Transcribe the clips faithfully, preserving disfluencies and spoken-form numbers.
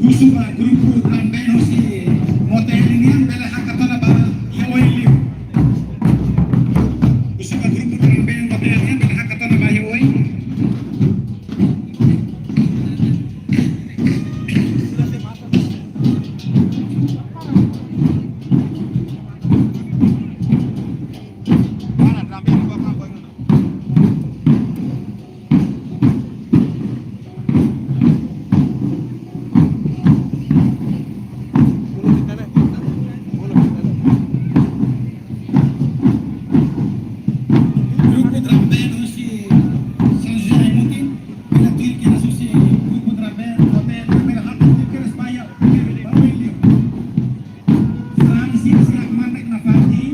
Husu ba grupu drum band husi Motael nian bele hakat ona ba iha oin liu. Husu ba grupu drum band Motael nian bele hakat ona ba iha oin. Grupu drum band husi São José Aimutin, bele tuir kedas husi grupu drum band Motael, bele hakat tuir kedas ba iha oin liu. Francis Rahman Nafardi.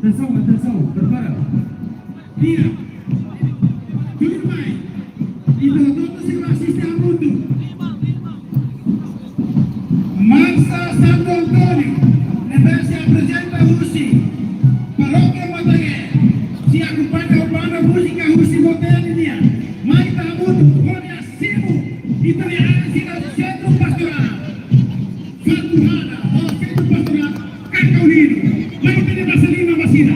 Atensaun, atensaun, prepara. Dia. Tuirmai. Ita hotu sei asiste hamutuk. Marsa Santo António, ne'ebé sei aprezenta husi Parókia Motael, sei akompaña ho banda múzika husi Motael nian. Mai ita hamutuk, hodi simu, ita-nia aras iha Sentru Pastorál Fatuhada, ou Sentru Pastorál Kakaunidu. Mai ita-nia basa liman ba sira.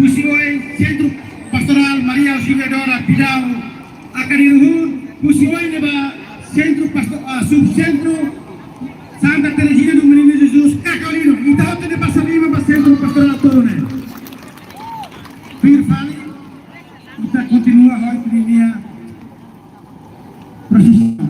Husi oin Sentru Pastorál Maria Auxiliadora Pidau, Akadiruhun, husi oin ne'ebá Sentru Pasto-, ah, Subsentru Santa Terezinha do Menino Jesus, Kakalino, ita hotu ne'e pasa liman ba Sentru Pastorál Toro ne'e. Tuir fali, ita kontinua ho ita-nia prosisaun.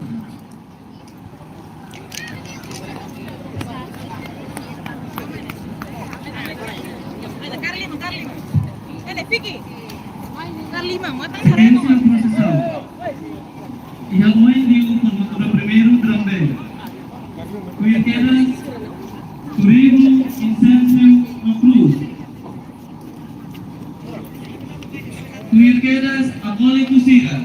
Iha oin liu formatura primeiru drambe. Tuir kedas, turigu, insensu, no krús. Tuir kedas, akólitu sira.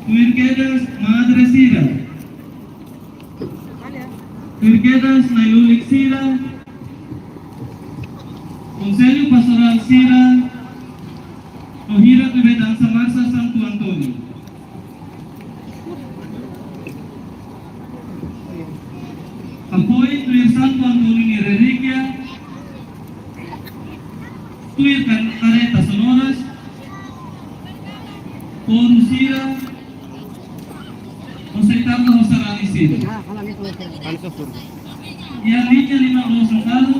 Tuir kedas, madre sira. Tuir kedas, nai-lulik sira. Konsellu Pastorál sira. No hirak ne'ebé dansa marsa Santu António. Apoiu tuir Santu António nia relíkia, tuir kan-, kareta sonoras, koru sira, no sei tanba ho sarani sira. Iha liña liman loos no kalu,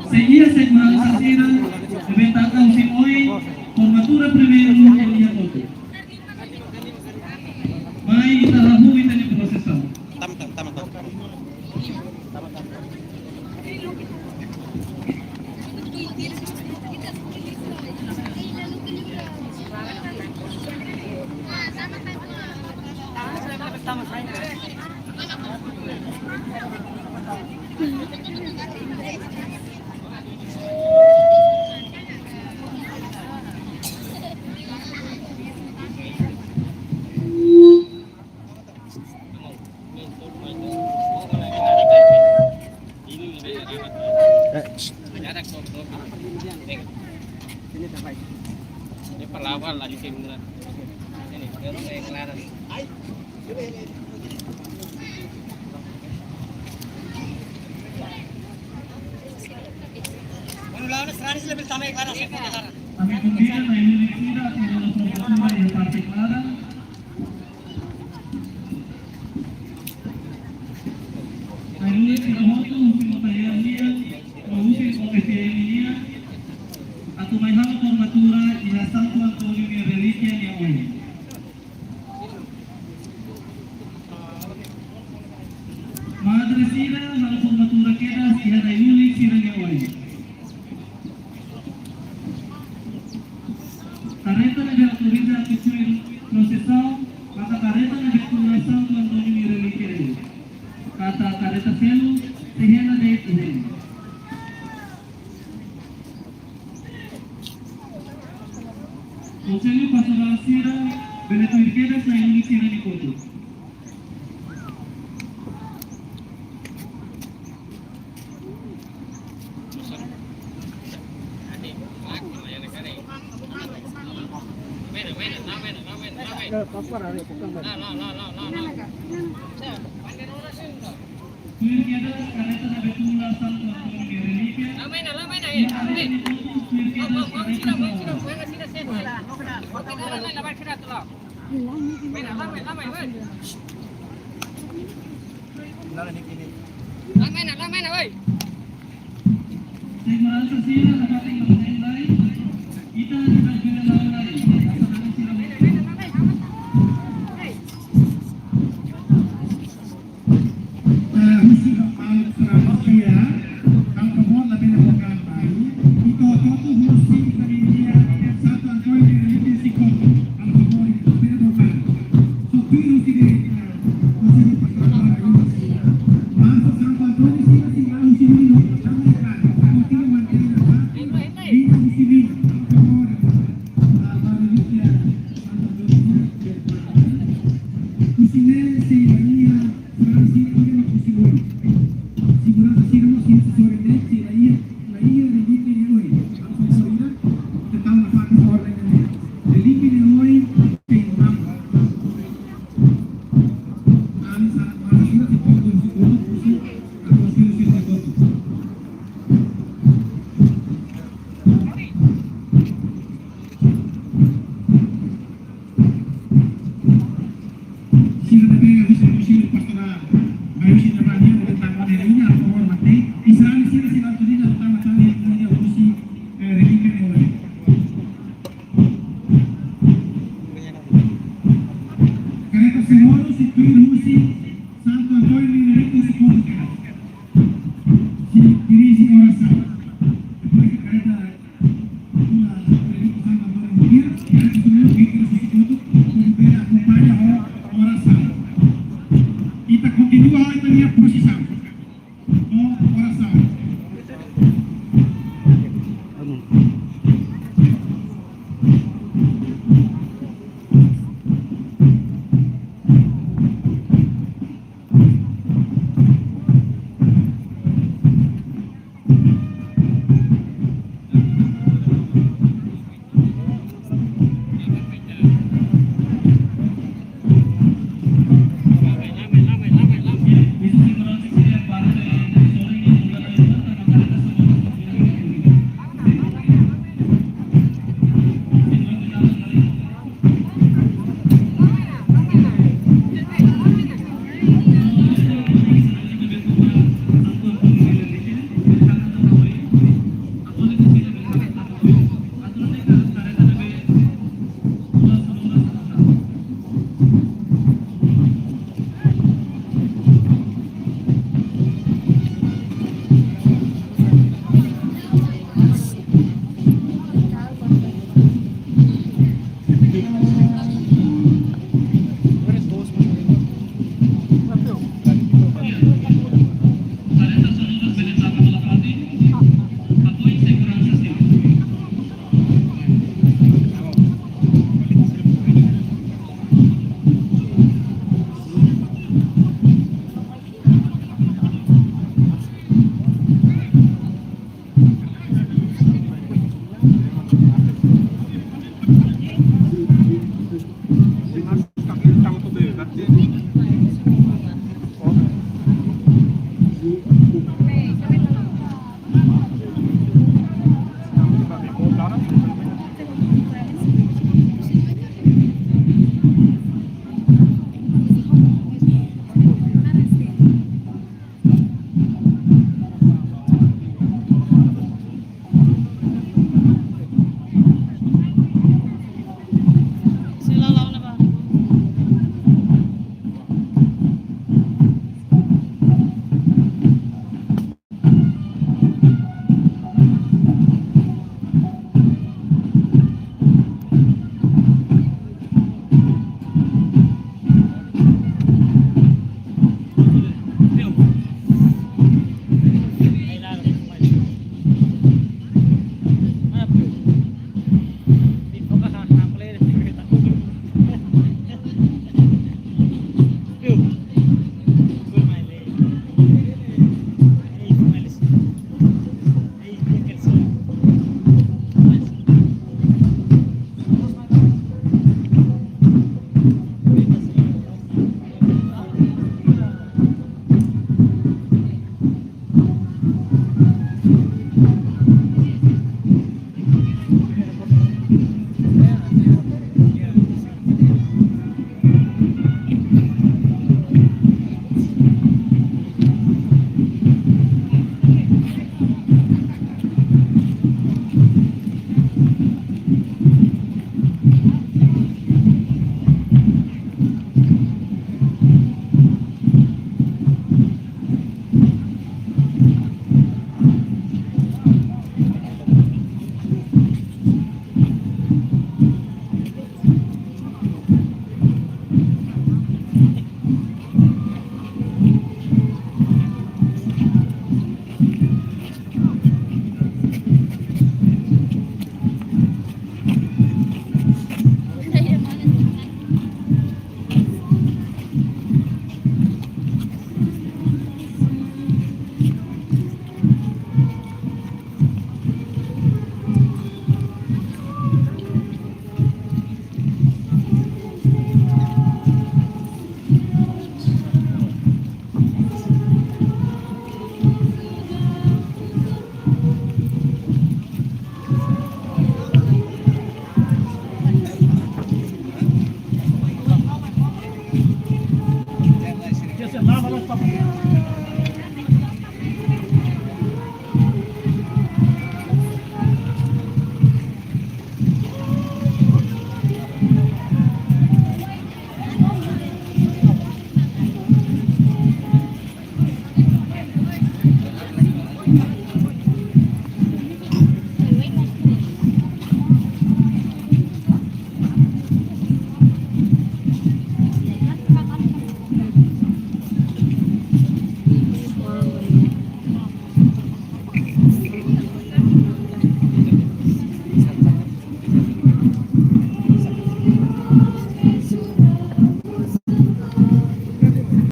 sei iha seguransa sira, ne'ebé taka husi oin formatura primeiru iha kotuk. Mai ita hahú ita-nia prosisaun. Tama, tama, tama, tama. Ami konvida nai-lulik sira atu halo formatura iha parte klaran. Nai-lulik sira hotu husi Mota Yar nian, no husi O F M nian, atu mai halo formatura iha Santu António nia relíkia nia oin. Madre sira halo formatura kedas iha nai-lulik sira-nia oin. Kareta ne'ebé autoriza atu tuir prosisaun, maka kareta ne'ebé tula Santu António nia relíkia. Katak kareta seluk sei hela de'it iha ne'e. Konsellu Pastorál sira bele tuir kedas nai-lulik sira-nia kotuk. Tuir kedas kareta ne'ebé tula Santu António nia relíkia. Seguransa sira nafatin